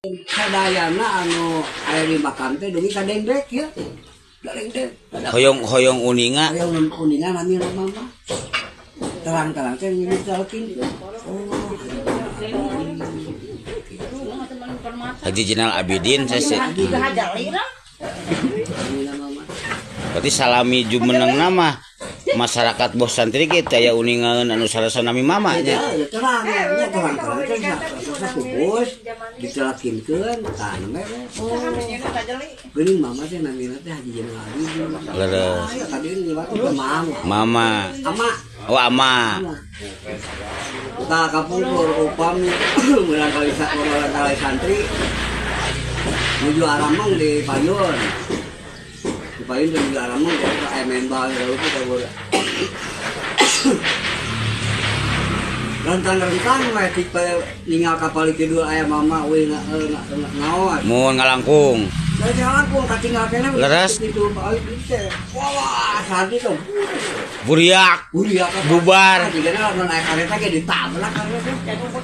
Sadayana anu aya di makam teh dugi ka dengdek ya. Dengdek. Hoyong hoyong uninga. Hoyong uninga nami mama. Terang-terang teh nyebut. Oh. Haji Jenal Abidin saya. Berarti salami jumeneng nama masyarakat bos santri kita ya uningan anu sarasa nami mama nya. Ya terang nya terang-terang teh kubus ditelakinkeun tah nembe. Oh. Geuning mama teh namina teh Haji Jenal Abidin. Leres. Tadi liwat teh mama. Mama. Ama. Oh ama. Tah kapungkur upami murang kali santri nuju Arameng di Payun. Di Payun nuju Arameng di aya membal lalu kita rentang-rentang we tipe ninggal kapal kidul aya mama we ngaos. Mun ngalangkung. Ngalangkung katinggal keneh. Leres. Kitu teh. Wah, santri tuh. Buriak. Buriak bubar. Jigana lamun aya kareta ge ditabrak kareta.